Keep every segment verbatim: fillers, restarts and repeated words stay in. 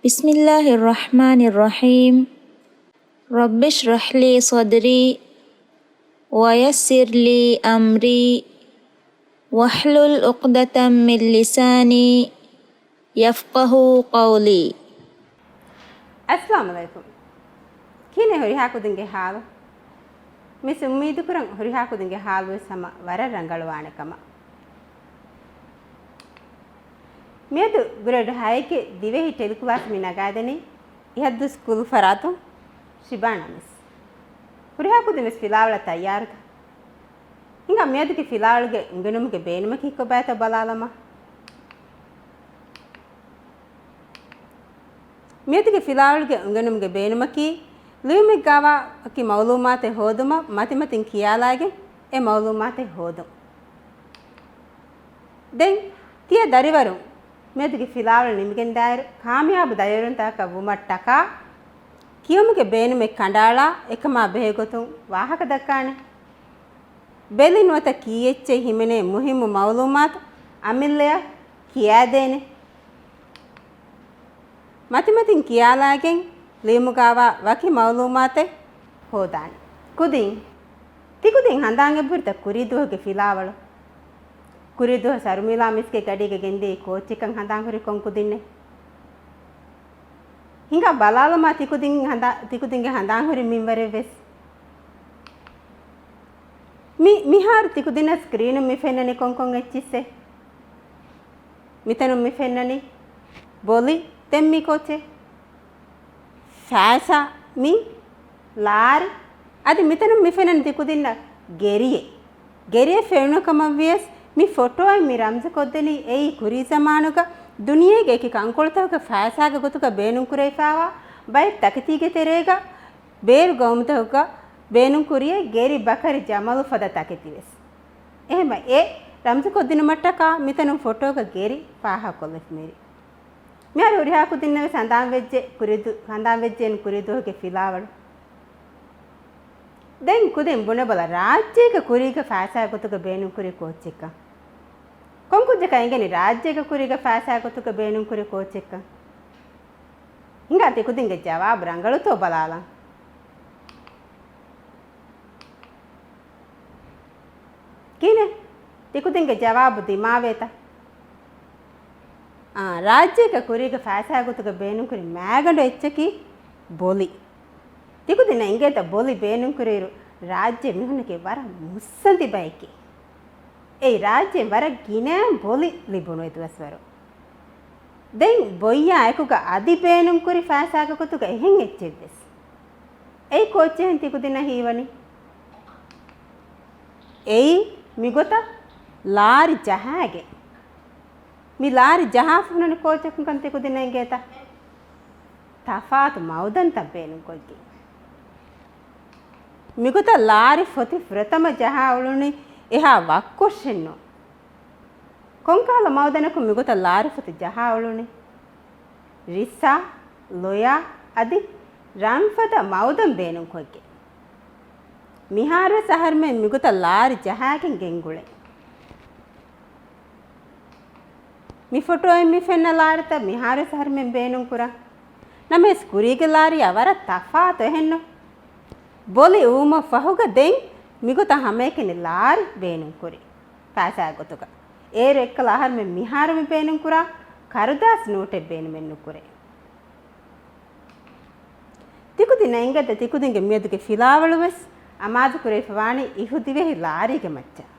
بسم الله الرحمن الرحيم. رب اشرح لي صدري ويسر لي أمري واحلل عقدة من لساني يفقهوا قولي. އައްސަލާމު ޢަލައިކުމް. ކިހިނެއް ހުރިހާ ކުދިންގެ ޙާލު؟ މިސް އުއްމީދުކުރަން ހުރިހާ ކުދިންގެ ޙާލުވެސް ހަމަ ވަރަށް ރަނގަޅުވާނެ ކަމަށް. މިއަދު ގްރޭޑް ހައެއްގެ ދިވެހި ޓެލިކްލާސް މި ނަގާދެނީ އިހައްދޫ ސްކޫލް ފަރާތުން ޝިބާނާ މިސް. ހުރިހާ ކުދިން ވެސް ފިލާވަޅަށް ތައްޔާރުތަ؟ ހިނގާ މިއަދުގެ ފިލާވަޅުގެ އުނގެނުމުގެ ބޭނުމަކީ ކޮބާތޯ ބަލާލަމާ. މިއަދުގެ ފިލާވަޅުގެ އުނގެނުމުގެ ބޭނުމަކީ، ލިޔުމެއްގާވާ ވަކި މައުލޫމާތެއް ހޯދުމަށް މަތިމަތިން ކިޔާލާގެން އެ މައުލޫމާތެއް ހޯދުން. ދެން ތިޔަ ދަރިވަރުން މިއަދުގެ ފިލާވަޅު ނިމިގެންދާއިރު، ކާމިޔާބު ދަރިވަރުންތަކަކަށް ވުމަށްޓަކާ، ކިޔުމުގެ ބޭނުމެއް ކަނޑައަޅާ އެކަމާ ބެހޭގޮތުން ވާހަކަ ދައްކާނެ. ބެލި ނުވަތަ ކީއްޗެއް ހިމެނޭ މުހިއްމު މައުލޫމާތު އަމިއްލަޔަށް ކިޔާދޭނެ. މަތިމަތިން ކިޔާލާގެން ލިޔުމުގާވާ ވަކި މައުލޫމާތެއް ހޯދާނެ. ކުދިން، ތިކުދިން ހަނދާން އެބަހުރިތަ ކުރީ ދުވަހުގެ ފިލާވަޅު؟ ކުރީ ދުވަހު ސަރުމީލާ މިސްގެ ގަޑީގަ ގެންދިޔައީ ކޯއްޗެއްކަން ހަނދާން ހުރި ކޮން ކުދިންނެއް؟ ހިނގާ ބަލާލަމާ ތިކުދިން ހަނދާ-، ތިކުދިންގެ ހަނދާން ހުރި މިންވަރެއް ވެސް. މި-، މިހާރު ތިކުދިންނަށް ސްކްރީނުން މި ފެންނަނީ ކޮންކޮން އެއްޗިއްސެއް؟ މިތަނުން މި ފެންނަނީ ބޮލި، ދެން މީ ކޯއްޗެއް؟ ފައިސާ، މީ ލާރި. އަދި މިތަނުން މި ފެންނަނީ ތިކުދިންނަށް ގެރިއެއް. ގެރިއެއް ފެނުނު ކަމަށް ވިޔަސް، މި ފޮޓޯއިން މި ރަމްޒު ކޮށްދެނީ އެއީ ކުރީ ޒަމާނުގަ ދުނިޔޭގެ އެކި ކަންކޮޅުތަކުގެ ފައިސާގެ ގޮތުގަ ބޭނުންކުރެވިފައިވާ ބައެއް ތަކެތީގެ ތެރޭގަ ބޭރު ގައުމުތަކުގަ ބޭނުންކުރިއޭ ގެރި ބަކަރި ޖަމަލު ފަދަ ތަކެތިވެސް. އެހެންވެ، އެ ރަމްޒު ކޮށްދިނުމަށްޓަކާ މިތަނުން ފޮޓޯގަ ގެރި ފާހަގަކޮށްލެވިފަ މިރި. މިހާރު ހުރިހާ ކުދިންނަށް ވެސް ހަނދާން ވެއްޖެ ކުރިދު-، ހަނދާން ވެއްޖެ ކުރިދުވަހުގެ ފިލާވަޅު. ދެން ކުދިން ބުނެބަލަ، ރާއްޖޭގެ ކުރީގެ ފައިސާ ގޮތުގަ ބޭނުންކުރި ކޯއްޗެއްކަން. ކޮން ކުއްޖަކަށް އެނގެނީ ރާއްޖޭގެ ކުރީގެ ފައިސާ ގޮތުގަ ބޭނުންކުރި ކޯއްޗެއްކަން؟ ހިނގާ ތިކުދިންގެ ޖަވާބު ރަނގަޅުތޯ ބަލާލަން. ކިހިނެއް؟ ތިކުދިންގެ ޖަވާބު ދިމާވޭތަ؟ އާ، ރާއްޖޭގެ ކުރީގެ ފައިސާ ގޮތުގަ ބޭނުންކުރި މައިގަނޑު އެއްޗަކީ ބޮލި. ތިކުދިންނަށް އެނގޭތަ ބޮލި ބޭނުންކުރިއިރު ރާއްޖެ މީހުންނަކީ ވަރަށް މުއްސަނދި ބައެކޭ. އެއީ ރާއްޖޭން ވަރަށް ގިނައިން ބޮލި ލިބުނު އެ ދުވަސްވަރު. ދެން ބޮއްޔާ އެކުގަ އަދި ބޭނުންކުރި ފައިސާގެ ގޮތުގަ އެހެން އެއްޗެއްވެސް. އެއީ ކޯއްޗެއްހެން ތިކުދިންނަށް ހީވަނީ؟ އެއީ މިގޮތަށް ލާރި ޖަހާގެން. މި ލާރި ޖަހާފަ ހުންނަނީ ކޯއްޗަކުންކަން ތިކުދިންނަށް އެނގޭތަ؟ ތަފާތު މައުދަންތައް ބޭނުންކޮށްގެން. މިގޮތަށް ލާރި ފޮތި ފުރަތަމަ ޖަހާ އުޅުނީ އެހާ ވައްކޮށެއްނު. ކޮންކަހަލަ މައުދަނަކުން މިގޮތަށް ލާރިފޮތި ޖަހާ އުޅުނީ؟ ރިއްސާ، ލޮޔާ އަދި ރަންފަދަ މައުދަން ބޭނުންކޮށްގެން. މިހާރުވެސް އަހަރުމެން މިގޮތަށް ލާރި ޖަހާގެން ގެންގުޅޭ. މި ފޮޓޯއިން މި ފެންނަ ލާރިތައް މިހާރުވެސް އަހަރުމެން ބޭނުންކުރާ. ނަމަވެސް ކުރީގެ ލާރިއާ ވަރަށް ތަފާތު އެހެންނު. ބޮލި އުވުމަށް ފަހުގަ ދެން މިގޮތަށް ހަމައެކަނި ލާރި ބޭނުންކުރި. ފައިސާ ގޮތުގަ. އޭރު އެއްކަލަ އަހަރުމެން މިހާރު މި ބޭނުންކުރާ ކަރުދާސް ނޯޓެއް ބޭނުމެއް ނުކުރޭ. ތިކުދިންނަށް އެނގޭތަ ތިކުދިންގެ މިއަދުގެ ފިލާވަޅުވެސް އަމާޒުކުރެވިފަވާނީ އިހު ދިވެހި ލާރީގެ މައްޗަށް.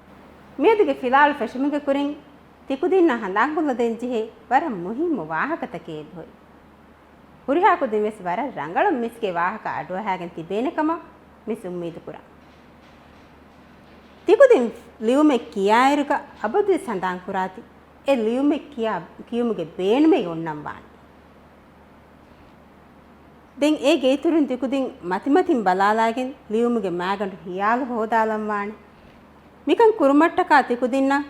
މިއަދުގެ ފިލާވަޅު ފެށުމުގެ ކުރިން ތިކުދިންނަށް ހަނދާންކޮށްލަދޭންޖެހޭ ވަރަށް މުހިއްމު ވާހަކަތަކެއް އެބަހުރި. ހުރިހާ ކުދިން ވެސް ވަރަށް ރަނގަޅަށް މިސްގެ ވާހަކަ އަޑުއަހާގެން ތިބޭނެ ކަމަށް މިސް އުއްމީދުކުރަން. ތިކުދިން ލިޔުމެއް ކިޔާއިރުގަ އަބަދުވެސް ހަނދާންކުރާތި އެ ލިޔުމެއް ކިޔާ ކިޔުމުގެ ބޭނުމެއް އޮންނަން ވާނެ. ދެން އޭގެ އިތުރުން ތިކުދިން މަތިމަތިން ބަލާލާގެން ލިޔުމުގެ މައިގަނޑު ހިޔާލު ހޯދާލަން ވާނެ. މިކަން ކުރުމަށްޓަކާ ތިކުދިންނަށް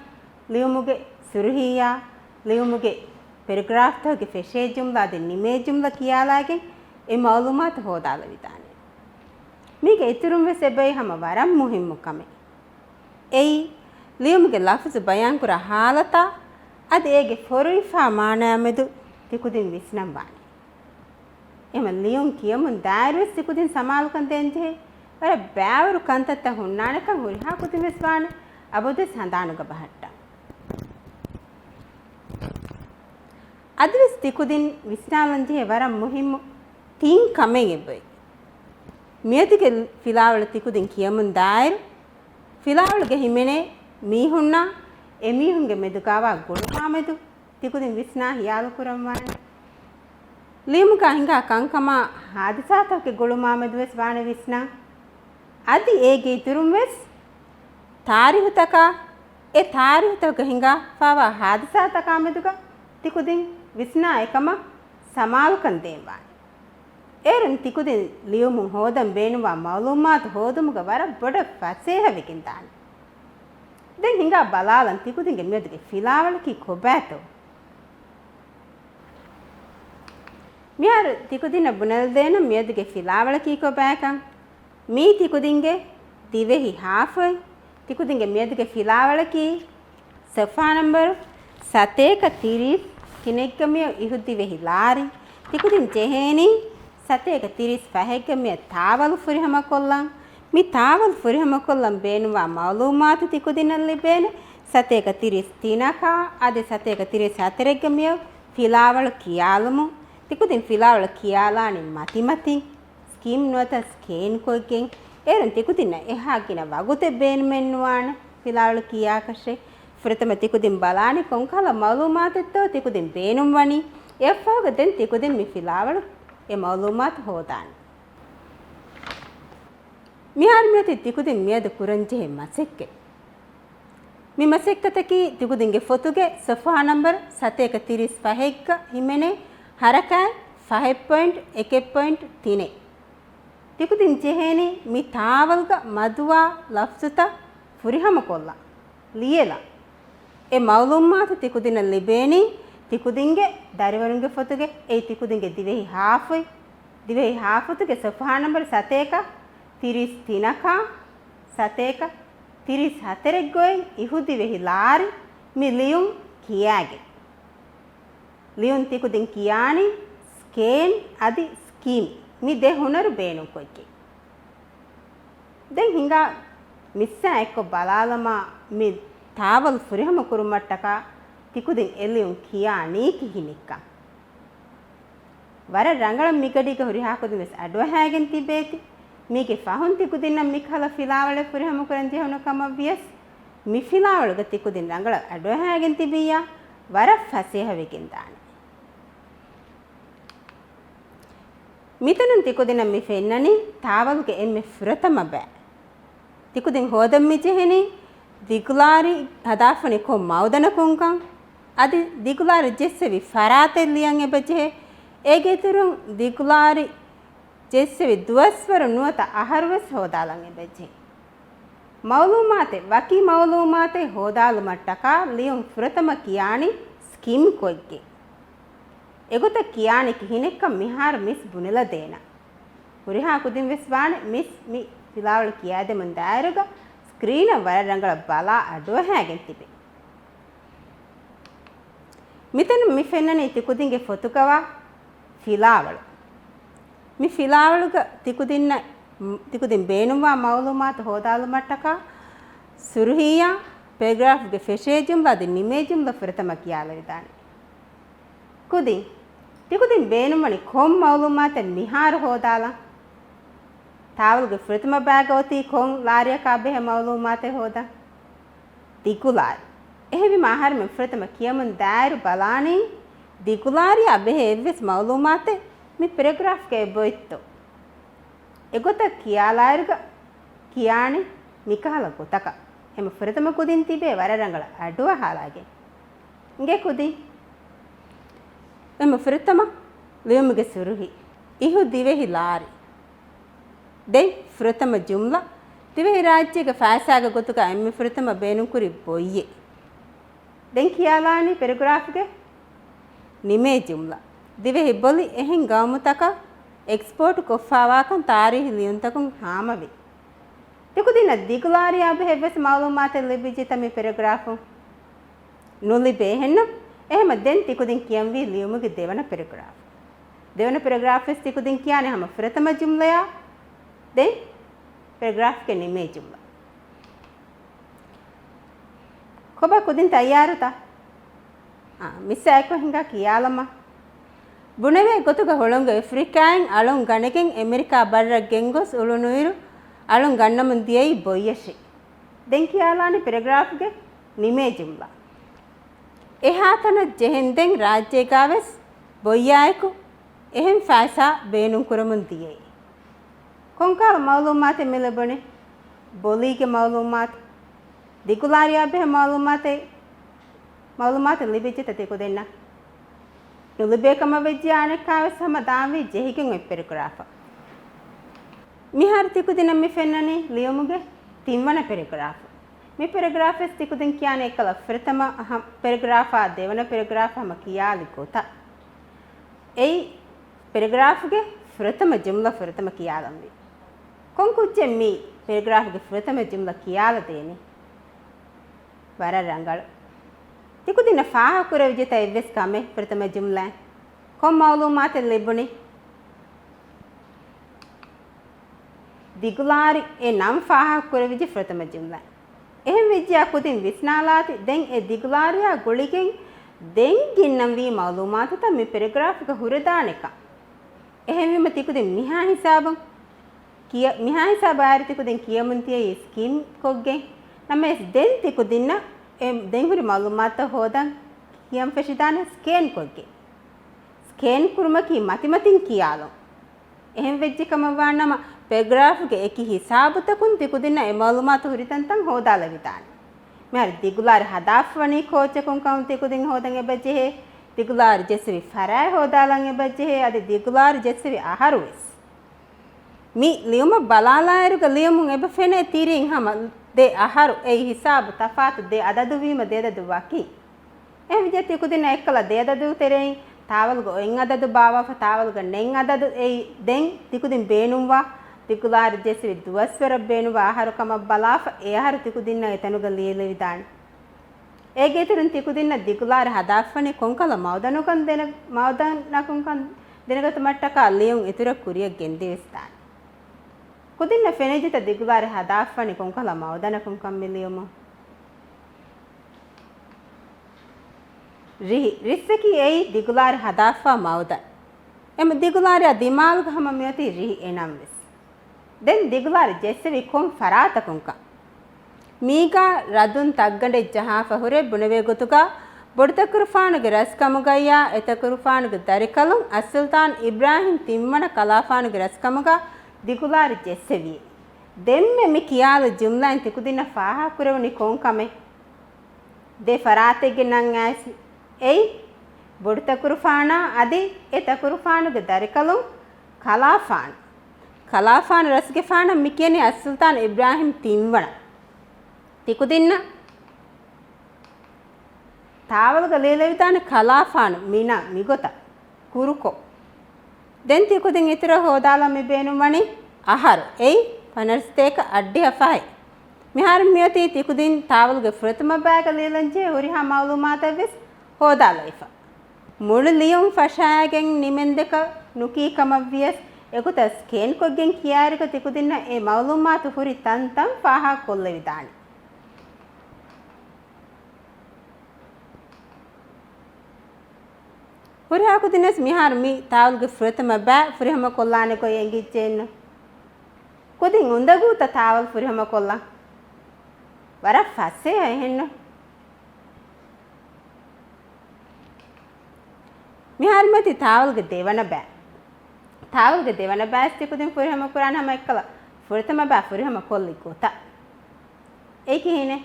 ލިޔުމުގެ ސުރުހީއާ، ލިޔުމުގެ ޕެރެގްރާފްތަކުގެ ފެށޭ ޖުމްލަ އަދި ނިމޭ ޖުމްލަ ކިޔާލާގެން އެ މައުލޫމާތު ހޯދާލެވިދާނެ. މީގެ އިތުރުން ވެސް އެބައި ހަމަ ވަރަށް މުހިއްމު ކަމެއް. އެއީ، ލިޔުމުގެ ލަފުޒު ބަޔާންކުރާ ހާލަތާ އަދި އޭގެ ފޮރުވިފާ މާނަޔާ މެދު ތިކުދިން ވިސްނަން ވާނެ. އެހެން ލިޔުން ކިޔަމުން ދާއިރުވެސް ތިކުދިން ސަމާލުކަން ދޭންޖެހޭ ވަރަށް ބައިވަރު ކަންތައްތައް ހުންނާނެކަން ހުރިހާ ކުދިންވެސް ވާނެ އަބަދުވެސް ހަނދާނުގަ ބަހައްޓަން. އަދިވެސް ތިކުދިން ވިސްނާލަންޖެހޭ ވަރަށް މުހިއްމު ތިން ކަމެއް އެބައޮތް. މިއަދުގެ ފިލާވަޅު ތިކުދިން ކިޔަމުން ދާއިރު، ފިލާވަޅުގަ ހިމެނޭ މީހުންނާ އެމީހުންގެ މެދުގާވާ ގުޅުމާމެދު ތިކުދިން ވިސްނާ ހިޔާލުކުރަންވާނެ. ލިޔުމުގަ ހިނގާ ކަންކަމާ ހާދިސާތަކުގެ ގުޅުމާމެދުވެސް ވާނެ ވިސްނާ. އަދި އޭގެ އިތުރުންވެސް ތާރީހުތަކާ އެ ތާރީހުތަކުގަ ހިނގާފާވާ ހާދިސާތަކާމެދުގަ ތިކުދިން ވިސްނާ އެކަމަށް ސަމާލުކަން ދޭންވާނެ. އޭރުން ތިކުދިން ލިޔުމުން ހޯދަން ބޭނުންވާ މައުލޫމާތު ހޯދުމުގަ ވަރަށް ބޮޑަށް ފަސޭހަވެގެން ދާނެ. ދެން ހިނގާ ބަލާލަން ތިކުދިންގެ މިއަދުގެ ފިލާވަޅަކީ ކޮބާތޯ؟ މިހާރު ތިކުދިންނަށް ބުނެލަދޭނަން މިއަދުގެ ފިލާވަޅަކީ ކޮބާކަން. މީ ތިކުދިންގެ ދިވެހި ހާފޮތް. ތިކުދިންގެ މިއަދުގެ ފިލާވަޅަކީ ސޮފްހާ ނަންބަރު ސަތޭކަ ތިރީސް ތިނެއްގަ މިއޮތް އިހުދިވެހި ލާރި. ތިކުދިން ޖެހޭނީ ސަތޭކަ ތިރީސް ފަހެއްގަ މިއޮތް ތާވަލު ފުރިހަމަކޮށްލަން. މި ތާވަލު ފުރިހަމަކޮށްލަން ބޭނުންވާ މައުލޫމާތު ތިކުދިންނަށް ލިބޭނެ ސަތޭކަ ތިރީސް ތިނަކާ އަދި ސަތޭކަ ތިރީސް ހަތަރެއްގަ މިއޮތް ފިލާވަޅު ކިޔާލުމުން. ތިކުދިން ފިލާވަޅު ކިޔާލާނީ މަތިމަތިން، ސްކީމް ނުވަތަ ސްކޭން ކޮށްގެން. އޭރުން ތިކުދިންނަށް އެހާ ގިނަ ވަގުތެއް ބޭނުމެއް ނުވާނެ ފިލާވަޅު ކިޔާކަށެއް. ފުރަތަމަ ތިކުދިން ބަލާނީ ކޮންކަހަލަ މައުލޫމާތެއްތޯ ތިކުދިން ބޭނުންވަނީ. އެއަށްފަހުގަ ދެން ތިކުދިން މި ފިލާވަޅު އެ މައުލޫމާތު ހޯދާނެ. މިހާރު މިއޮތީ ތިކުދިން މިއަދު ކުރަންޖެހޭ މަސައްކަތް. މި މަސައްކަތަކީ ތިކުދިންގެ ފޮތުގެ ސޮފްހާ ނަންބަރު ސަތޭކަ ތިރީސް ފަހެއްގަ ހިމެނޭ ހަރަކާތް ފަހެއް ޕޮއިންޓް އެކެއް ޕޮއިންޓް ތިނެއް. ތިކުދިން ޖެހޭނީ މި ތާވަލުގަ މަދުވާ ލަފްޒުތައް ފުރިހަމަކޮށްލަން، ލިޔެލަން. އެ މައުލޫމާތު ތިކުދިންނަށް ލިބޭނީ ތިކުދިންގެ ދަރިވަރުންގެ ފޮތުގެ، އެއީ ތިކުދިންގެ ދިވެހި ހާފޮތް، ދިވެހި ހާފޮތުގެ ސޮފްހާ ނަންބަރު ސަތޭކަ ތިރީސް ތިނަކާ، ސަތޭކަ ތިރީސް ހަތަރެއްގައި އިހުދިވެހި ލާރި މި ލިޔުން ކިޔާގެން. ލިޔުން ތިކުދިން ކިޔާނީ ސްކޭން އަދި ސްކީމް މި ދެ ހުނަރު ބޭނުންކޮށްގެން. ދެން ހިނގާ މިސްއާ އެއްކޮށް ބަލާލަމާ މި ތާވަލް ފުރިހަމަ ކުރުމަށްޓަކާ ތިކުދިން އެ ލިޔުން ކިޔާނީ ކިހިނެއްކަން. ވަރަށް ރަނގަޅަށް މިގަޑީގަ ހުރިހާ ކުދިން ވެސް އަޑުއަހާގެން ތިބޭތި. މީގެ ފަހުން ތިކުދިންނަށް މިކަހަލަ ފިލާވަޅެއް ފުރިހަމަ ކުރަން ޖެހުނު ކަމަށް ވިޔަސް، މި ފިލާވަޅުގަ ތިކުދިން ރަނގަޅަށް އަޑުއަހާގެން ތިބިއްޔާ، ވަރަށް ފަސޭހަވެގެން ދާނެ. މިތަނުން ތިކުދިންނަށް މި ފެންނަނީ ތާވަލުގެ އެންމެ ފުރަތަމަ ބައި. ތިކުދިން ހޯދަން މި ޖެހެނީ ދިގުލާރި ހަދާފަނި ކޮން މައުދަނަކުންކަން. އަދި ދިގުލާރި ޖެއްސެވި ފަރާތެއް ލިޔަން އެބަޖެހޭ. އޭގެ އިތުރުން ދިގުލާރި ޖެއްސެވި ދުވަސްވަރު ނުވަތަ އަހަރުވެސް ހޯދާލަން އެބަޖެހޭ. މައުލޫމާތެއް، ވަކި މައުލޫމާތެއް ހޯދާލުމަށްޓަކާ ލިޔުން ފުރަތަމަ ކިޔާނީ ސްކީމް ކޮށްގެން. އެގޮތަށް ކިޔާނީ ކިހިނެއްކަން މިހާރު މިސް ބުނެލަދޭނަން. ހުރިހާ ކުދިން ވެސް ވާނެ މިސް މި ފިލާވަޅު ކިޔާދެމުން ދާއިރުގަ ސްކްރީނަށް ވަރަށް ރަނގަޅަށް ބަލާ އަޑުއަހާގެން ތިބޭ. މިތަނުން މި ފެންނަނީ ތިކުދިންގެ ފޮތުގަވާ ފިލާވަޅު. މި ފިލާވަޅުގަ ތިކުދިންނަށް، ތިކުދިން ބޭނުންވާ މައުލޫމާތު ހޯދާލުމަށްޓަކާ ސުރުހީއާ ޕެރެގްރާފްގެ ފެށޭ ޖުމްލަ އަދި ނިމޭ ޖުމްލަ ފުރަތަމަ ކިޔާލެވިދާނެ. ކުދިން، ތިކުދިން ބޭނުންވަނީ ކޮން މައުލޫމާތެއް މިހާރު ހޯދާލަން؟ ތާވަލުގެ ފުރަތަމަ ބައިގަ އޮތީ ކޮން ލާރިއަކާ ބެހޭ މައުލޫމާތެއް ހޯދަން؟ ދިގުލާރި. އެހެންވީމަ އަހަރެމެން ފުރަތަމަ ކިޔަމުން ދާއިރު ބަލާނީ ދިގުލާރިއާ ބެހޭ އެއްވެސް މައުލޫމާތެއް މި ޕެރެގްރާފްގަ އެބައޮތްތޯ؟ އެގޮތަށް ކިޔާލާއިރުގަ ކިޔާނީ މިކަހަލަ ގޮތަކަށް. އެހެންވީމަ ފުރަތަމަ ކުދިން ތިބޭ ވަރަށް ރަނގަޅަށް އަޑުއަހާލާގެން. އިނގޭ ކުދިން. އެހެންވީމަ ފުރަތަމަ ލިޔުމުގެ ސުރުހި އިހު ދިވެހި ލާރި. ދެން ފުރަތަމަ ޖުމްލަ، ދިވެހިރާއްޖޭގެ ފައިސާގެ ގޮތުގަ އެންމެ ފުރަތަމަ ބޭނުންކުރި ބޮއްޔެއް. ދެން ކިޔާލާނީ ޕެރެގްރާފްގެ ނިމޭ ޖުމްލަ. ދިވެހި ބޮލި އެހެން ގައުމުތަކަށް އެކްސްޕޯޓް ކޮށްފާވާކަން ތާރީހީ ލިޔުންތަކުން ހާމަވޭ. ތިކުދިންނަށް ދިގުލާރިއާ ބެހޭ އެއްވެސް މައުލޫމާތެއް ލިބިއްޖެތަ މި ޕެރެގްރާފުން؟ ނުލިބޭ އެހެންނު. އެހެންވީމަ ދެން ތިކުދިން ކިޔަންވީ ލިޔުމުގެ ދެވަނަ ޕެރެގްރާފް. ދެވަނަ ޕެރެގްރާފްވެސް ތިކުދިން ކިޔާނެ ހަމަ ފުރަތަމަ ޖުމްލަޔާ. ދެން ޕެރެގްރާފްގެ ނިމޭ ޖުމްލަ. ކޮބާ ކުދިން ތައްޔާރުތަ؟ އާ، މިސާއެކު ހިނގާ ކިޔާލަމާ. ބުނެވޭ ގޮތުގަ ހުޅަނގު އެފްރިކާއިން އަޅުން ގަނެގެން އެމެރިކާ ބައްރަށް ގެންގޮސް އުޅުނުއިރު، އަޅުން ގަންނަމުން ދިޔައީ ބޮއްޔަށޭ. ދެން ކިޔާލާނީ ޕެރެގްރާފްގެ ނިމޭ ޖުމްލަ. އެހާތަނަށް ޖެހެން ދެން ރާއްޖޭގާވެސް ބޮއްޔާއެކު އެހެން ފައިސާ ބޭނުންކުރަމުން ދިޔައީ. ކޮންކަހަލަ މައުލޫމާތެއް މި ލިބުނީ؟ ބޮލީގެ މައުލޫމާތު، ދިގުލާރިއާ ބެހޭ މައުލޫމާތެއް، މައުލޫމާތެއް ލިބިއްޖެތަ ތިކުދިންނަށް؟ ނުލިބޭ ކަމަށް ވެއްޖެ އަނެއްކާވެސް ހަމަ ދާންވީ ޖެހިގެން އޮތް ޕެރެގްރާފަށް. މިހާރު ތިކުދިންނަށް މި ފެންނަނީ ލިޔުމުގެ ތިންވަނަ ޕެރެގްރާފު. މި ޕެރެގްރާފްވެސް ތިކުދިން ކިޔާނެ އެއްކަލަ ފުރަތަމަ އަހަ-، ޕެރެގްރާފާ ދެވަނަ ޕެރެގްރާފް ހަމަ ކިޔާލި ގޮތަށް. އެއީ ޕެރެގްރާފްގެ ފުރަތަމަ ޖުމްލަ ފުރަތަމަ ކިޔާލަންވީ. ކޮން ކުއްޖެއް މީ ޕެރެގްރާފްގެ ފުރަތަމަ ޖުމްލަ ކިޔާލަ ދޭނީ؟ ވަރަށް ރަނގަޅު. ތިކުދިންނަށް ފާހަގަކުރެވިއްޖެތަ އެއްވެސް ކަމެއް ފުރަތަމަ ޖުމްލައިން؟ ކޮން މައުލޫމާތެއް ލިބުނީ؟ ދިގުލާރި އެ ނަން ފާހަގަކުރެވިއްޖެ ފުރަތަމަ ޖުމްލައިން. އެހެން ވެއްޖެޔާ ކުދިން ވިސްނާލާތި، ދެން އެ ދިގުލާރިއާ ގުޅިގެން ދެން ގެންނަންވީ މައުލޫމާތުތައް މި ޕެރެގްރާފްގަ ހުރެދާނެކަން. އެހެންވީމަ ތިކުދިން މިހާ ހިސާބުން ކިޔަ-، މިހާ ހިސާބަށް އައިރު ތިކުދިން ކިޔަމުން ދިޔައީ ސްކިމް ކޮށްގެން. ނަމަވެސް ދެން ތިކުދިންނަށް އެ ދެން ހުރި މައުލޫމާތުތައް ހޯދަން ކިޔަން ފެށިދާނެ ސްކޭން ކޮށްގެން. ސްކޭން ކުރުމަކީ މަތިމަތިން ކިޔާލުން. އެހެން ވެއްޖެ ކަމަށް ވާނަމަ، ޕެރެގްރާފްގެ އެކި ހިސާބުތަކުން ތިކުދިންނަށް އެ މައުލޫމާތު ހުރި ތަންތަން ހޯދާލެވިދާނެ. މިހާރު ދިގުލާރި ހަދާފަވަނީ ކޯއްޗަކުން ކަމުން ތިކުދިން ހޯދަން އެބަޖެހޭ. ދިގުލާރި ޖެއްސެވި ފަރާތް ހޯދާލަން އެބަޖެހޭ. އަދި ދިގުލާރި ޖެއްސެވި އަހަރުވެސް. މި ލިޔުމަށް ބަލާލާއިރުގަ ލިޔުމުން އެބަ ފެނޭ ތިރީން ހަމަ ދެ އަހަރު. އެއީ ހިސާބު ތަފާތު ދެ އަދަދު ވީމަ ދެ އަދަދު ވަކި. އެހެންވެއްޖެ ތިކުދިންނަށް އެއްކަލަ ދެ އަދަދު ތެރެއިން ތާވަލުގަ އޮތް އަދަދު ބާވާފަ، ތާވަލުގަ ނެތް އަދަދު. އެއީ ދެން ތިކުދިން ބޭނުންވާ، ދިގުލާރި ޖެއްސެވި ދުވަސްވަރަށް ބޭނުންވާ އަހަރު ކަމަށް ބަލާފަ، އެ އަހަރު ތިކުދިންނަށް އެތަނުގަ ލިޔެލެވިދާނެ. އޭގެ އިތުރުން ތިކުދިންނަށް ދިގުލާރި ހަދާފަވަނީ ކޮންކަހަލަ މައުދަނަކުން ދެނެ-، މައުދަނަކުންކަން ދެނެގަތުމަށްޓަކާ ލިޔުން އިތުރަށް ކުރިއަށް ގެންދިވެސްދާނެ. ކުދިންނަށް ފެނިއްޖެތަ ދިގުލާރި ހަދާފަވަނީ ކޮންކަހަލަ މައުދަނަކުންކަން މި ލިޔުމުން؟ ރިހި. ރިއްސަކީ އެއީ ދިގުލާރި ހަދާފާ މައުދަން. އެމަ ދިގުލާރިއާ ދިމާލުގަ ހަމަ މިއޮތީ ރިހި އެނަންވެސް. ދެން ދިގުލާރި ޖެއްސެވީ ކޮން ފަރާތަކުންކަން؟ މީގާ ރަދުން ތައްގަނޑެއް ޖަހާފަ ހުރޭ. ބުނެވޭ ގޮތުގަ ބޮޑުތަކުރުފާނުގެ ރަސްކަމުގައްޔާ އެތަކުރުފާނުގެ ދަރިކަލުން އައްސުލްޠާން އިބްރާހިމް ތިންވަނަ ކަލާފާނުގެ ރަސްކަމުގަ ދިގުލާރި ޖެއްސެވިއޭ. ދެންމެ މި ކިޔާލި ޖުމްލައިން ތިކުދިންނަށް ފާހަގަކުރެވުނީ ކޮން ކަމެއް؟ ދެ ފަރާތެއްގެ ނަން އައިސް. އެއީ ބޮޑުތަކުރުފާނާ އަދި އެ ތަކުރުފާނުގެ ދަރިކަލުން ކަލާފާނު. ކަލާފާނު ރަސްގެފާނަށް މި ކިޔަނީ އައްސުލްޠާން އިބްރާހިމް ތިންވަނަ. ތިކުދިންނަށް ތާވަލުގަ ލިޔެލެވިދާނެ ކަލާފާނު މި ނަން މިގޮތަށް ކުރުކޮށް. ދެން ތިކުދިން އިތުރަށް ހޯދާލަން މި ބޭނުންވަނީ އަހަރު. އެއީ ފަނަރަ ސަތޭކަ އަށްޑިހަ ފަހެއް. މިހާރު މިއޮތީ ތިކުދިން ތާވަލުގެ ފުރަތަމަ ބައިގަ ލިޔެލަންޖެހޭ ހުރިހާ މައުލޫމާތެއްވެސް ހޯދާލައިފަ. މުޅި ލިޔުން ފަށާގެން ނިމެންދެކަ ނުކީ ކަމަށްވިޔަސް، އެގޮތަށް ސްކޭންކޮށްގެން ކިޔާއިރުގަ ތިކުދިންނަށް އެ މައުލޫމާތު ހުރި ތަންތަން ފާހަގަކޮށްލެވިދާނެ. ހުރިހާ ކުދިންވެސް މިހާރު މި ތާވަލުގެ ފުރަތަމަ ބައި ފުރިހަމަ ކޮށްލާނެ ގޮތް އެނގިއްޖެއެއްނު. ކުދިން އުނދަގޫތަ ތާވަލު ފުރިހަމަ ކޮށްލަން؟ ވަރަށް ފަސޭހަ އެހެންނު. މިހާރު މިއޮތީ ތާވަލުގެ ދެވަނަ ބައި. ތާވަލުގެ ދެވަނަ ބައިސް ތިކުދިން ފުރިހަމަ ކުރާނެ ހަމަ އެއްކަލަ ފުރަތަމަ ބައި ފުރިހަމަ ކޮށްލި ގޮތަށް. އެއީ ކިހިނެއް؟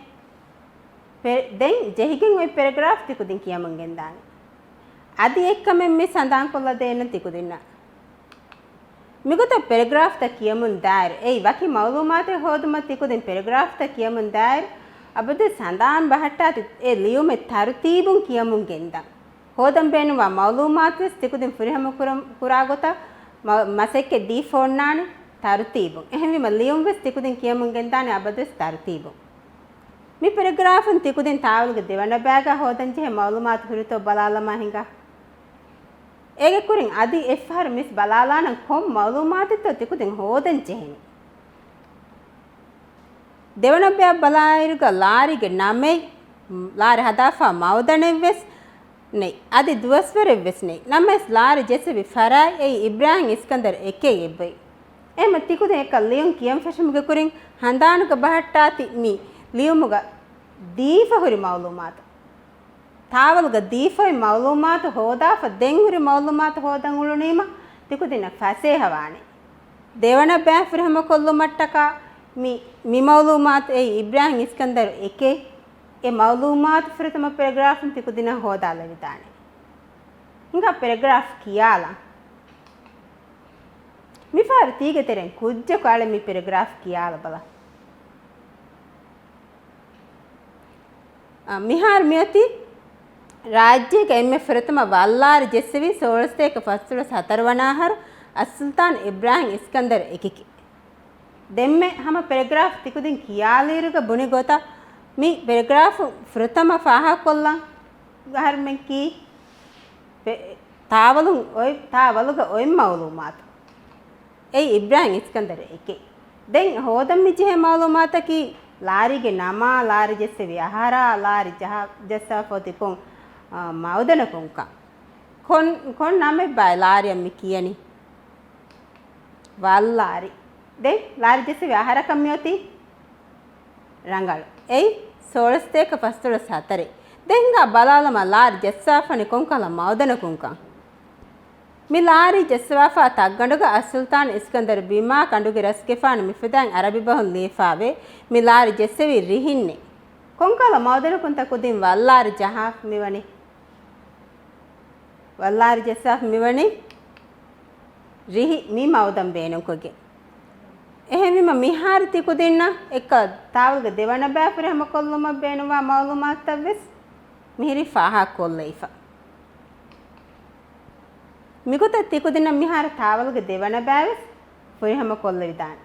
ޕެ-، ދެން ޖެހިގެން އޮތް ޕެރެގްރާފް ތިކުދިން ކިޔަމުން ގެންދާނެ. އަދި އެއްކަމެއް މި ސަނދާންކޮށްލަ ދޭނަން ތިކުދިންނަށް. މިގޮތަށް ޕެރެގްރާފްތައް ކިޔަމުން ދާއިރު، އެއީ ވަކި މައުލޫމާތެއް ހޯދުމަށް ތިކުދިން ޕެރެގްރާފްތައް ކިޔަމުން ދާއިރު، އަބަދުވެސް ސަނދާން ބަހައްޓާތި އެ ލިޔުމެއް ތަރުތީބުން ކިޔަމުން ގެންދަން. ހޯދަން ބޭނުންވާ މައުލޫމާތުވެސް ތިކުދިން ފުރިހަމަ ކުރަން، ކުރާ ގޮތަށް މަ-، މަސައްކަތް ދީފަ އޮންނާނެ ތަރުތީބުން. އެހެންވީމަ ލިޔުންވެސް ތިކުދިން ކިޔަމުން ގެންދާނެ އަބަދުވެސް ތަރުތީބުން. މި ޕެރެގްރާފުން ތިކުދިން ތާވަލުގެ ދެވަނަ ބައިގަ ހޯދަންޖެހޭ މައުލޫމާތު ހުރިތޯ ބަލާލަމާ ހިނގާ. އޭގެ ކުރިން އަދި އެއްފަހަރު މިސް ބަލާލާނަން ކޮން މައުލޫމާތެއްތޯ ތިކުދިން ހޯދަން ޖެހެނީ. ދެވަނަ ބަޔަށް ބަލާއިރުގަ ލާރީގެ ނަމެއް، ލާރި ހަދާފާ މައުދަނެއްވެސް ނެތް. އަދި ދުވަސްވަރެއްވެސް ނެތް. ނަމަވެސް ލާރި ޖެއްސެވި ފަރާތް އެއީ އިބްރާހިމް އިސްކަންދަރު އެކޭ އެބައި. އެހެމަ ތިކުދިން އެކަ ލިޔުން ކިޔަން ފެށުމުގެ ކުރިން ހަނދާނުގަ ބަހައްޓާތި މި ލިޔުމުގަ ދީފަ ހުރި މައުލޫމާތު. ތާވަލުގަ ދީފައި މައުލޫމާތު ހޯދާފަ ދެން ހުރި މައުލޫމާތު ހޯދަން އުޅުނީމަ ތިކުދިންނަށް ފަސޭހަވާނެ. ދެވަނަ ބައި ފުރިހަމަކޮށްލުމަށްޓަކާ މި، މި މައުލޫމާތު އެއީ އިބްރާހިމް އިސްކަންދަރު އެކޭ. އެ މައުލޫމާތު ފުރަތަމަ ޕެރެގްރާފުން ތިކުދިންނަށް ހޯދާލެވިދާނެ. ހިނގާ ޕެރެގްރާފް ކިޔާލަން. މިފަހަރު ތީގެ ތެރެއިން ކުއްޖަކު އަޅެ މި ޕެރެގްރާފް ކިޔާލަބަލަ. އަ، މިހާރު މިއޮތީ ރާއްޖޭގަ އެންމެ ފުރަތަމަ ވައްލާރި ޖެއްސެވީ ސޯޅަސަތޭކަ ފަސްދޮޅަސް ހަތަރު ވަނަ އަހަރު އައްސުލްޠާން އިބްރާހިމް އިސްކަންދަރު އެކެކޭ. ދެންމެ ހަމަ ޕެރެގްރާފް ތިކުދިން ކިޔާލިއިރުގަ ބުނި ގޮތަށް މި ޕެރެގްރާފު ފުރަތަމަ ފާހަގަކޮށްލަން އަހަރުމެން ކީ ތާވަލުން އޮތް، ތާވަލުގަ އޮތް މައުލޫމާތު. އެއީ އިބްރާހިމް އިސްކަންދަރު އެކޭ. ދެން ހޯދަން މިޖެހޭ މައުލޫމާތަކީ ލާރީގެ ނަމާ، ލާރި ޖެއްސެވި އަހަރާ، ލާރި ޖަހާ، ޖައްސާފަ އޮތީ ކޮން، އާ، މައުދަނަކުންކަން. ކޮން، ކޮން ނަމެއްބާ ލާރިއަށް މި ކިޔަނީ؟ ވައްލާރި. ދެން ލާރި ޖެއްސެވި އަހަރަކަށް މިއޮތީ ރަނގަޅު. އެއީ ސޯޅަސަތޭކަ ފަސްދޮޅަސް ހަތަރެއް. ދެން ހިނގާ ބަލާލަމާ ލާރި ޖައްސާފަނީ ކޮންކަހަލަ މައުދަނަކުންކަން. މި ލާރި ޖައްސަވާފާ ތައްގަނޑުގަ އައްސުލްޠާން އިސްކަންދަރު ބިމާ ކަނޑުގެ ރަސްގެފާނު މިފަދައިން އަރަބި ބަހުން ލިޔެފާވޭ. މި ލާރި ޖެއްސެވީ ރިހިންނޭ. ކޮންކަހަލަ މައުދަނަކުންތަ ކުދިން ވައްލާރި ޖަހާފަ މިވަނީ؟ ވައްލާރި ޖައްސާފަ މިވަނީ ރިހި މި މައުދަން ބޭނުންކޮށްގެން. އެހެންވީމަ މިހާރު ތިކުދިންނަށް އެއްކަ ތާވަލުގެ ދެވަނަ ބައި ފުރިހަމަކޮށްލުމަށް ބޭނުންވާ މައުލޫމާތުތައްވެސް މިހިރީ ފާހަގަކޮށްލައިފަ. މިގޮތަށް ތިކުދިންނަށް މިހާރު ތާވަލުގެ ދެވަނަ ބައިވެސް ފުރިހަމަކޮށްލެވިދާނެ.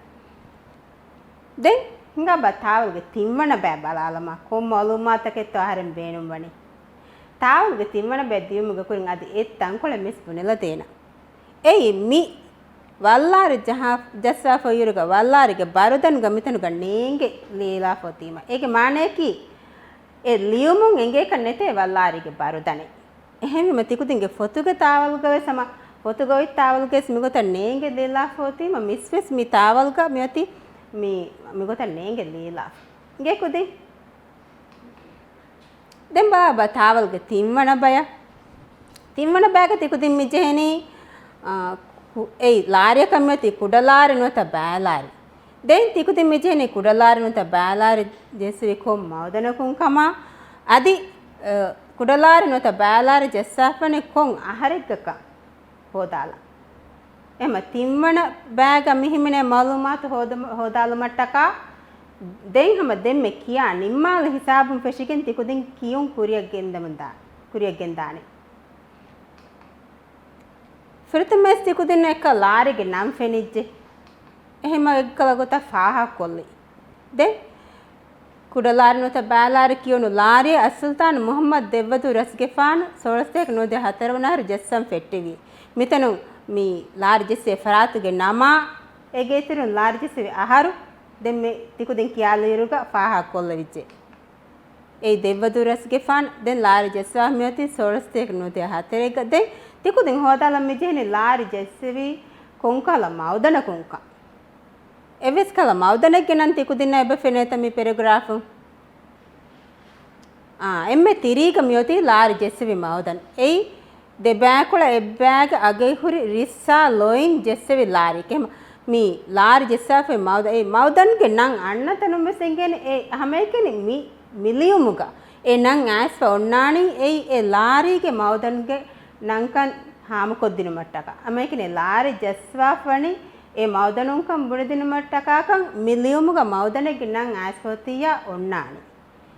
ދެން ހިނގާބާ ތާވަލުގެ ތިންވަނަ ބައި ބަލާލަމާ ކޮން މައުލޫމާތަކެއްތޯ އަހަރެން ބޭނުންވަނީ. ތާވަލުގެ ތިންވަނަ ބައި ދިޔުމުގެ ކުރިން އަދި އެއް ތަންކޮޅެއް މިސް ބުނެލަދޭނަން. އެއީ މި ވައްލާރި ޖަހާ، ޖައްސާފައިއިރުގަ ވައްލާރިގެ ބަރުދަންގަ މިތަނުގަ ނޭނގެ ލީލާފަ އޮތީމަ. އޭގެ މާނަޔަކީ އެ ލިޔުމުން އެނގޭކަށް ނެތޭ ވައްލާރިގެ ބަރުދަނެއް. އެހެންވީމަ ތިކުދިންގެ ފޮތުގެ ތާވަލުގަވެސް ހަމަ ފޮތުގަ އޮތް ތާވަލުގަވެސް މިގޮތަށް ނޭނގެ ލީލާފަ އޮތީމަ މިސްވެސް މި ތާވަލުގަ މިއޮތީ މި، މިގޮތަށް ނޭނގެ ލީލާފަ. އިނގޭ ކުދިން. ދެން ބާ، ބާ ތާވަލުގެ ތިންވަނަ ބަޔަށް. ތިންވަނަ ބަޔަކަށް ތިކުދިން މިޖެހެނީ، އާ، ކު-، އެއީ ލާރިއަކަށް މިއޮތީ ކުޑަލާރި ނުވަތަ ބައިލާރި. ދެން ތިކުދިން މިޖެހެނީ ކުޑަލާރި ނުވަތަ ބައިލާރި ޖެއްސެވީ ކޮން މައުދަނަކުން ކަމަށް، އަދި، އަ، ކުޑަލާރި ނުވަތަ ބައިލާރި ޖައްސާފަނީ ކޮން އަހަރެއްގަކަން ހޯދާލަން. އެހެމަ ތިންވަނަ ބައިގަ މިހިމެނޭ މައުލޫމާތު ހޯދަ-، ހޯދާލުމަށްޓަކާ ދެން ހަމަ ދެންމެ ކިޔާ ނިންމާލި ހިސާބުން ފެށިގެން ތިކުދިން ކިޔުން ކުރިއަށް ގެންދަމުންދާ-، ކުރިއަށް ގެންދާނެ. ފުރަތަމަވެސް ތިކުދިންނަށް އެކަ ލާރިގެ ނަން ފެނިއްޖެ. އެހެމަ އެއްކަލަ ގޮތަށް ފާހަގަކޮށްލި. ދެން ކުޑަލާރި ނުވަތަ ބައިލާރި ކިޔުނު ލާރިއެއް އައްސުލްޠާން މުޙައްމަދު ދެއްވަދޫ ރަސްގެފާނު ސޯޅަސަތޭކަ ނުވަދިހަ ހަތަރު ވަނަ އަހަރު ޖައްސަން ފެއްޓެވި. މިތަނުން މި ލާރި ޖެއްސެވި ފަރާތުގެ ނަމާ، އޭގެ އިތުރުން ލާރި ޖެއްސެވި އަހަރު ދެންމެ ތިކުދިން ކިޔާލިއިރުގަ ފާހަގަކޮށްލެވިއްޖެ. އެއީ ދެއްވަދޫ ރަސްގެފާނު. ދެން ލާރި ޖެއްސަވާ މިއޮތީ ސޯޅަސަތޭކަ ނުވަދިހަ ހަތަރެއްގަ. ދެން ތިކުދިން ހޯދާލަން މިޖެހެނީ ލާރި ޖެއްސެވީ ކޮންކަހަލަ މައުދަނަކުންކަން. އެއްވެސް ކަހަލަ މައުދަނެއްގެ ނަން ތިކުދިންނަށް އެބަ ފެނޭތަ މި ޕެރެގްރާފުން؟ އާ، އެންމެ ތިރީގަ މިއޮތީ ލާރި ޖެއްސެވި މައުދަން. އެއީ ދެ ބައިކުޅަ އެއްބައިގެ އަގައިހުރި ރިއްސާ ލޮއިން ޖެއްސެވި ލާރިއެކޭ. މި ލާރި ޖެއްސާފައި މައުދަ-، އެ މައުދަންގެ ނަން އަންނަ ތަނުން ވެސް އެނގޭނެ. އެ ހަމައެކަނި މި، މި ލިޔުމުގަ އެ ނަން އައިސްފަ އޮންނާނީ އެއީ އެ ލާރީގެ މައުދަންގެ ނަންކަން ހާމަކޮށްދިނުމަށްޓަކާ. ހަމައެކަނި ލާރި ޖައްސަވާފަވަނީ އެ މައުދަނުންކަން ބުނެދިނުމަށްޓަކާކަން މި ލިޔުމުގަ މައުދަނެއްގެ ނަން އައިސްފަ އޮތިއްޔާ އޮންނާނީ.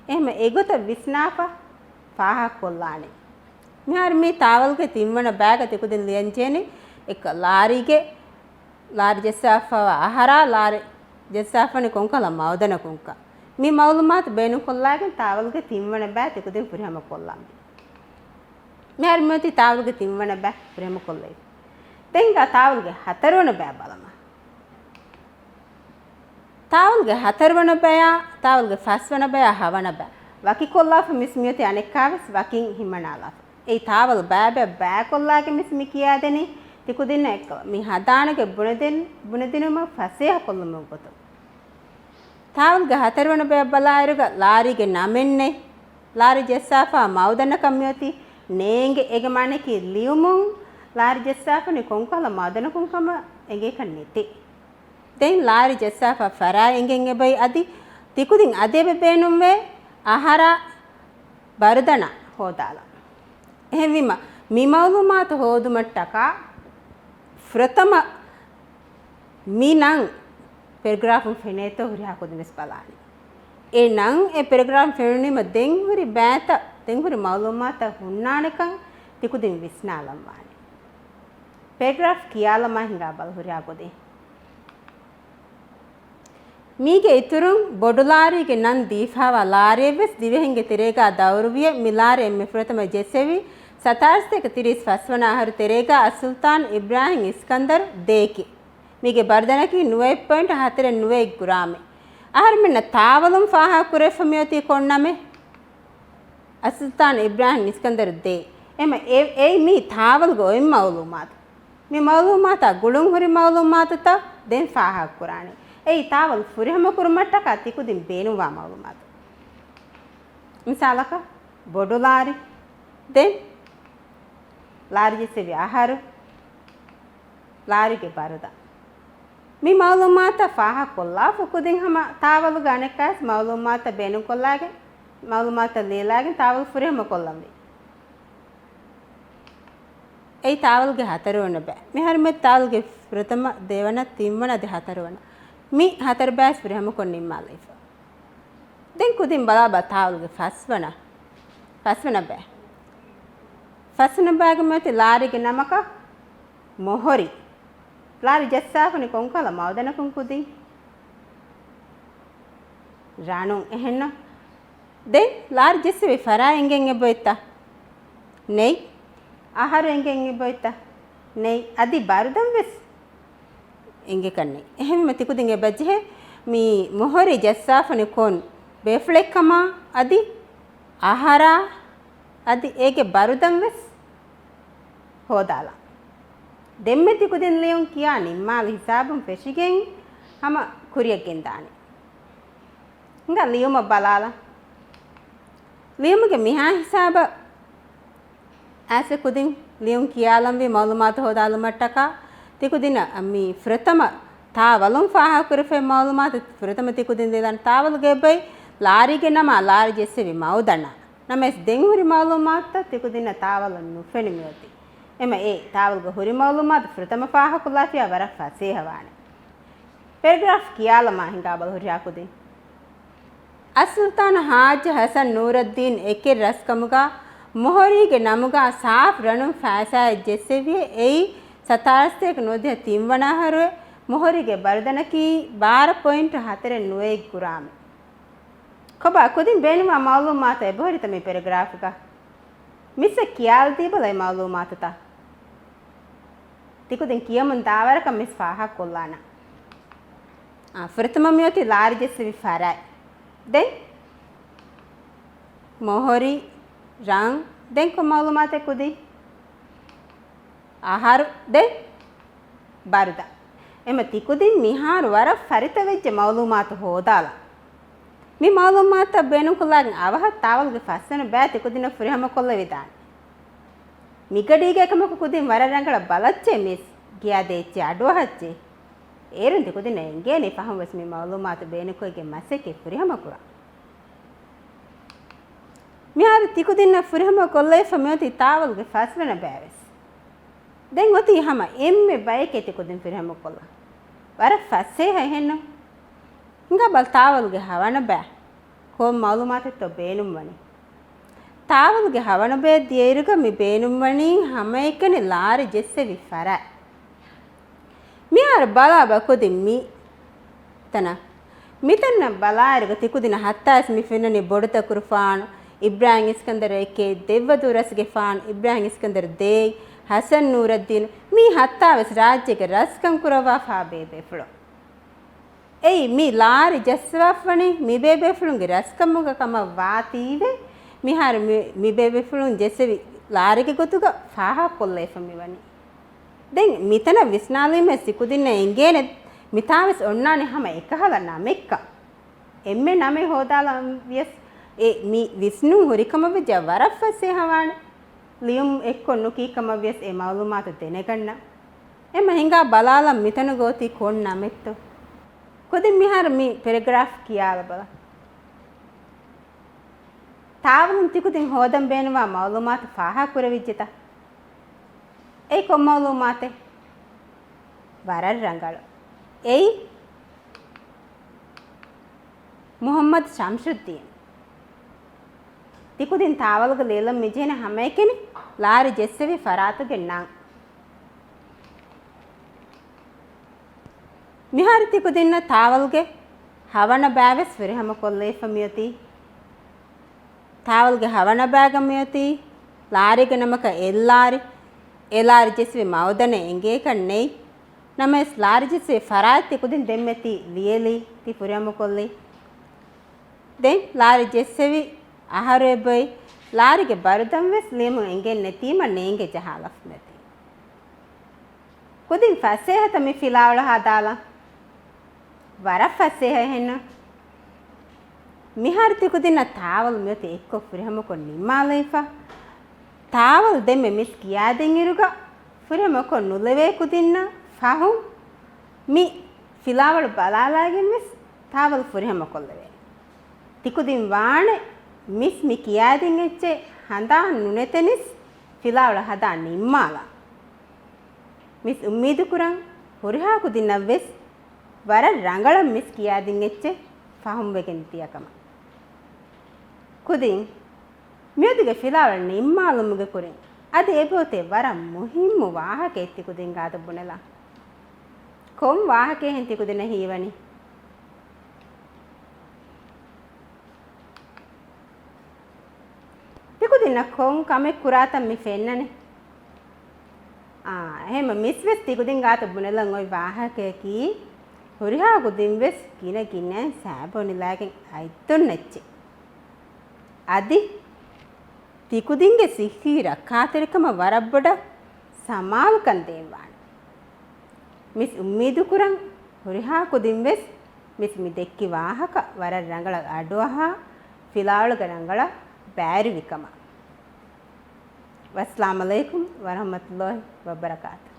އެހެމަ އެގޮތަށް ވިސްނާފަ ފާހަގަކޮށްލާނެ. މިހާރު މި ތާވަލުގެ ތިންވަނަ ބައިގަ ތިކުދިން ލިޔަންޖެހެނީ އެކަ ލާރީގެ، ލާރި ޖެއްސާފަވާ އަހަރާ، ލާރި ޖެއްސާފަނީ ކޮންކަހަލަ މައުދަނަކުންކަން. މި މައުލޫމާތު ބޭނުންކޮށްލާގެން ތާވަލުގެ ތިންވަނަ ބައި ތިކުދިން ފުރިހަމަކޮށްލަންވީ. މިހާރު މިއޮތީ ތާވަލުގެ ތިންވަނަ ބައި ފުރިހަމަކޮށްލައިފަ. ދެން ތާވަލުގެ ހަތަރުވަނަ ބަޔަށް ބަލަމާ. ތާވަލުގެ ހަތަރުވަނަ ބަޔާ، ތާވަލުގެ ފަސްވަނަ ބަޔާ ހަވަނަ ބައި ވަކިކޮށްލާފަ މިސް މިއޮތީ އަނެއްކާވެސް ވަކިން ހިމަނާލާފަ. އެއީ ތާވަލު ބައިބައި ބައިކޮށްލާގެން މިސް މި ކިޔާދެނީ ތިކުދިންނަށް އެއްކަލަ. މި ހަދާނެގެ ބުނެދެން، ބުނެދިނުމަށް ފަސޭހަކޮށްލުމުގެ ގޮތުން. ތާވަލުގެ ހަތަރުވަނަ ބަޔަށް ބަލާއިރުގަ ލާރީގެ ނަމެއް ނެތް. ލާރި ޖެއްސާފާ މައުދަނަކަށް މިއޮތީ ނޭނގެ. އޭގެ މާނައަކީ ލިޔުމުން ލާރި ޖެއްސާފަނީ ކޮންކަހަލަ މައުދަނަކުން ކަމަށް އެނގޭކަށް ނެތޭ. ދެން ލާރި ޖެއްސާފާ ފަރާތް އެނގެން އެބައި އަދި ތިކުދިން އަދި އެބަ ބޭނުންވޭ އަހަރާ ބަރުދަނާ ހޯދާލަން. އެހެންވީމަ، މި މައުލޫމާތު ހޯދުމަށްޓަކާ ފުރަތަމަ މި ނަން ޕެރެގްރާފުން ފެނޭތޯ ހުރިހާ ކުދިން ވެސް ބަލާނީ. އެ ނަން އެ ޕެރެގްރާފުން ފެނުނީމަ ދެން ހުރި ބައިތައް، ދެން ހުރި މައުލޫމާތައް ހުންނާނެކަން ތިކުދިން ވިސްނާލަން ވާނެ. ޕެރެގްރާފް ކިޔާލަމާ ހިނގާބަލަ ހުރިހާ ކުދިން. މީގެ އިތުރުން ބޮޑު ލާރީގެ ނަން ދީފާވާ ލާރިއެއްވެސް ދިވެހިންގެ ތެރޭގާ ދައުރުވިޔޭ. މި ލާރި އެންމެ ފުރަތަމަ ޖެއްސެވީ ސަތާރަ ސަތޭކަ ތިރީސް ފަސްވަނަ އަހަރު ތެރޭގާ އައްސުލްޠާން އިބްރާހިމް އިސްކަންދަރު ދޭކި. މީގެ ބަރުދަނަކީ ނުވައެއް ޕޮއިންޓް ހަތަރެއް ނުވައެއް ގްރާމެއް. އަހަރުމެންނަށް ތާވަލުން ފާހަގަކުރެވިފަ މިއޮތީ ކޮން ނަމެއް؟ އައްސުލްޠާން އިބްރާހިމް އިސްކަންދަރު ދޭ. އެމަ އެ-، އެއީ މީ ތާވަލުގެ އޮތް މައުލޫމާތު. މި މައުލޫމާތާ ގުޅުން ހުރި މައުލޫމާތުތައް ދެން ފާހަގަކުރާނެ. އެއީ ތާވަލު ފުރިހަމަ ކުރުމަށްޓަކާ ތިކުދިން ބޭނުންވާ މައުލޫމާތު. މިސާލަކަށް، ބޮޑު ލާރި، ދެން ލާރި ޖެއްސެވި އަހަރު، ލާރިގެ ބަރުދަ. މި މައުލޫމާތަށް ފާހަގަކޮށްލާފަ ކުދިން ހަމަ ތާވަލުގެ އަނެއްކާވެސް މައުލޫމާތަށް ބޭނުންކޮށްލާގެން، މައުލޫމާތަށް ލިޔެލާގެން ތާވަލު ފުރިހަމަކޮށްލަންވީ. އެއީ ތާވަލުގެ ހަތަރުވަނަ ބައި. މިހާރު މި ތާވަލުގެ ފުރަތަމަ، ދެވަނަ، ތިންވަނަ އަދި ހަތަރުވަނަ. މި ހަތަރު ބައިސް ފުރިހަމަކޮށް ނިންމާލައިފަ. ދެން ކުދިން ބަލާބަ ތާވަލުގެ ފަސްވަނަ، ފަސްވަނަ ބައި. ފަސްވަނަ ބައިގެ މިއޮތީ ލާރިގެ ނަމަކަށް މޮހޮރި. ލާރި ޖައްސާފަނީ ކޮންކަހަލަ މައުދަނަކުން ކުދިން؟ ރަނުން އެހެންނަ؟ ދެން ލާރި ޖެއްސެވި ފަރާތް އެނގެން އެބައޮތްތަ؟ ނެތް. އަހަރު އެނގެން އެބައޮތްތަ؟ ނެތް. އަދި ބަރުދަން ވެސް އެނގޭކަށް ނެތް. އެހެންވީމަ ތިކުދިން އެބަޖެހޭ މި މޮހޮރި ޖައްސާފަނި ކޮން ބޭފުޅެއްކަމާ އަދި އަހަރާ އަދި އޭގެ ބަރުދަން ވެސް ހޯދާލާ. ދެންމެ ތިކުދިން ލިޔުން ކިޔާ ނިންމާލި ހިސާބުން ފެށިގެން ހަމަ ކުރިޔަށް ގެންދާނެ. ހިނގާ ލިޔުމަށް ބަލާލަ. ލިޔުމުގެ މިހާ ހިސާބަށް އައިސް ކުދިން ލިޔުން ކިޔާލަންވީ މައުލޫމާތު ހޯދާލުމަށްޓަކާ ތިކުދިނަށް މި ފުރަތަމަ ތާވަލުން ފާހަގަކުރެފޭ މައުލޫމާތު ފުރަތަމަ ތިކުދިން ލިޔާލަން ތާވަލުގެ އެބައި ލާރީގެ ނަމާ ލާރި ޖެއްސެވި މައުދަނާ. ނަމަވެސް ދެން ހުރި މައުލޫމާތުތައް ތިކުދިންނަށް ތާވަލުން ނުފެނި މިއޮތީ. އެމަ އެ ތާވަލުގަ ހުރި މައުލޫމާތު ފުރަތަމަ ފާހަކޮށްލާފިޔާ ވަރަށް ފަސޭހަވާނެ. ޕެރެގްރާފް ކިޔާލަމާ ހިނގާބަލަ ހުރިހާ ކުދިން. އައްސުލްޠާނު ޙާއްޖު ޙަސަން ނޫރައްދީން އެކެއް ރަސްކަމުގަ މޮހޮރީގެ ނަމުގަ ސާފް ރަނުން ފައިސާއެއް ޖެއްސެވިއޭ. އެއީ ސަތާރަ ސަތޭކަ ނުވަދިހަ ތިންވަނަ އަހަރު. މޮހޮރީގެ ބަރުދަނަކީ ބާރަ ޕޮއިންޓް ހަތަރެއް ނުވައެއް ގްރާމެއް. ކޮބާ ކުދިން ބޭނުންވާ މައުލޫމާތު އެބަހުރިތަ މި ޕެރެގްރާފްގަ؟ މިސްއަށް ކިޔާލަދީބަލަ އެ މައުލޫމާތުތައް. ތިކުދިން ކިޔަމުން ދާވަރަކަށް މިސް ފާހަގަކޮށްލާނަން. އާ، ފުރަތަމަ މިއޮތީ ލާރި ޖެއްސެވި ފަރާތް. ދެން މޮހޮރި، ރަން، ދެން ކޮން މައުލޫމާތެއް ކުދިން؟ އަހަރު، ދެން ބަރުދަ. އެމަ ތިކުދިން މިހާރު ވަރަށް ފަރިތަވެއްޖެ މައުލޫމާތު ހޯދާލަ. މި މައުލޫމާތަށް ބޭނުންކޮށްލާގެން އަވަހަށް ތާވަލުގެ ފަސްވަނަ ބައި ތިކުދިނަށް ފުރިހަމަކޮށްލެވިދާނެ. މިގަޑީގެ އެކަމަކު ކުދިން ވަރަށް ރަނގަޅަށް ބަލައްޗޭ މިސް، ގިޔާ ދޭއްޗެއް އަޑުއަހައްޗޭ. އޭރުން ތިކުދިނަށް އެނގޭނެ ފަހުން ވެސް މި މައުލޫމާތު ބޭނުންކޮށްގެން މަސައްކަތް ފުރިހަމަކުރަން. މިހާރު ތިކުދިންނަށް ފުރިހަމަ ކޮށްލައިފަ މިއޮތީ ތާވަލުގެ ފަސްވަނަ ބައިވެސް. ދެން އޮތީ ހަމަ އެންމެ ބަޔެކޭ ތިކުދިން ފުރިހަމަކޮށްލަން. ވަރަށް ފަސޭހަ އެހެންނު؟ ހިނގާބަލަ ތާވަލުގެ ހަވަނަ ބައި ކޮން މައުލޫމާތެއްތޯ ބޭނުންވަނީ؟ ތާވަލުގެ ހަވަނަ ބަޔަށް ދިޔައިރުގަ މި ބޭނުންވަނީ ހަމައެކަނި ލާރި ޖެއްސެވި ފަރާތް. މިހާރު ބަލާބަ ކުދިން މި ތަނަށް. މިތަނަށް ބަލާއިރުގަ ތިކުދިނަށް ހައްތާވެސް މި ފެންނަނީ ބޮޑު ދަކުރުފާނު އިބްރާހިމް އިސްކަންދަރު އެކޭ، ދެއްވަދޫ ރަސްގެފާނު އިބްރާހިމް އިސްކަންދަރު ދޭއް، ހަސަން ނޫރައްދީނު، މީ ހައްތާވެސް ރާއްޖޭގެ ރަސްކަން ކުރައްވާފާ ބޭބޭފުޅުން. އެއީ، މި ލާރި ޖައްސަވާފަވަނީ މިބޭބޭފުޅުންގެ ރަސްކަމުގަ ކަމަށް ވާތީވެ، މިހާރު މި، މިބޭބޭފުޅުން ޖެއްސެވި ލާރިގެ ގޮތުގަ ފާހަގަކޮށްލައިފަ މިވަނީ. ދެން މިތަނަށް ވިސްނާލީމަ ތިކުދިންނަށް އެނގޭނެ، މިތާވެސް އޮންނާނެ ހަމަ އެކަހަލަ ނަމެއްކަން. އެންމެ ނަމެއް ހޯދާލަން ވިޔަސް، އެ މި ވިސްނުން ހުރިކަމަށް ވެއްޖެ ވަރަށް ފަސޭހަވާނެ. ލިޔުން އެއްކޮށް ނުކީ ކަމަށް ވިޔަސް އެ މައުލޫމާތު ދެނެގަންނަން. އެމަ ހިނގާ ބަލާލަން މިތަނުގަ އޮތީ ކޮން ނަމެއްތޯ؟ ކުދިން މިހާރު މި ޕެރެގްރާފް ކިޔާލަބަލަ. ތާވަލުން ތިކުދިން ހޯދަން ބޭނުންވާ މައުލޫމާތު ފާހަގަކުރެވިއްޖެތަ؟ އެއީ ކޮން މައުލޫމާތެއް؟ ވަރަށް ރަނގަޅު. އެއީ މުހައްމަދު ޝަމްޝުއްދީން. ތިކުދިން ތާވަލުގަ ލިޔެލަން މިޖެހެނީ ހަމައެކަނި ލާރި ޖެއްސެވި ފަރާތުގެ ނަން. މިހާރު ތިކުދިންނަށް ތާވަލުގެ ހަވަނަ ބައިވެސް ފުރިހަމަކޮށްލައިފަ މިއޮތީ. ތާވަލުގެ ހަވަނަ ބައިގަ މިއޮތީ ލާރީގެ ނަމަކަށް އެއްލާރި. އެލާރި ޖެއްސެވި މައުދަނެއް އެނގޭކަށް ނެތް. ނަމަވެސް ލާރި ޖެއްސެވި ފަރާތް ތިކުދިން ދެންމެ ތި ލިޔެލީ، ތި ފުރިހަމަކޮށްލީ. ދެން ލާރި ޖެއްސެވި އަހަރު އެބައޮތް. ލާރިގެ ބަރުދަން ވެސް ލިޔަމުން އެނގެން ނެތީމަ ނޭނގެ ޖަހާލަފަ މިއޮތީ. ކުދިން ފަސޭހަތަ މި ފިލާވަޅު ހަދާލަން؟ ވަރަށް ފަސޭހަ އެހެންނު. މިހާރު ތިކުދިންނަށް ތާވަލު މިއޮތީ އެއްކޮށް ފުރިހަމަކޮށް ނިންމާލައިފަ. ތާވަލު ދެންމެ މިސް ކިޔާދިން އިރުގަ ފުރިހަމަކޮށް ނުލެވޭ ކުދިންނަށް ފަހުން މި ފިލާވަޅު ބަލާލާގެން ވެސް ތާވަލު ފުރިހަމަކޮށްލެވޭ. ތިކުދިން ވާނެ މިސް މި ކިޔާދިން އެއްޗެއް ހަނދާން ނުނެތެނިސް ފިލާވަޅު ހަދާ ނިންމާލާ. މިސް އުއްމީދުކުރަން ހުރިހާ ކުދިންނަށް ވެސް ވަރަށް ރަނގަޅަށް މިސް ކިޔާދިން އެއްޗެއް ފަހުމްވެގެން ދިޔަކަމަށް. ކުދިން މިއޮތީގެ ފިލާވަޅު ނިންމާލުމުގެ ކުރިން އަދި އެބައޮތޭ ވަރަށް މުހިއްމު ވާހަކައެއް ތިކުދިން ގާތަށް ބުނެލާ. ކޮން ވާހަކައެއްހެން ތިކުދިންނަށް ހީވަނީ؟ ތިކުދިންނަށް ކޮން ކަމެއް ކުރާތަން މި ފެންނަނީ؟ އާ، އެހެންމަ މިސް ވެސް ތިކުދިން ގާތަށް ބުނެލަން އޮތް ވާހަކަޔަކީ، ހުރިހާ ކުދިން ވެސް ގިނަ ގިނައިން ސާބޯނިލާގެން އަތްދޮންނަ އެއްޗެއް. އަދި ތިކުދިންގެ ސިއްހީ ރައްކާތެރިކަމަށް ވަރަށް ބޮޑަށް ސަމާލުކަން ދޭންވާނެ. މިސް އުއްމީދުކުރަން ހުރިހާ ކުދިން ވެސް މިސް މި ދެއްކި ވާހަކަ ވަރަށް ރަނގަޅަށް އަޑުއަހާ، ފިލާވަޅުގެ ރަނގަޅަށް ބައިވެރިވިކަމަށް. ވައްސަލާމް އަލައިކުމް ވަރަހްމަތުﷲި ވަބަރަކާތު.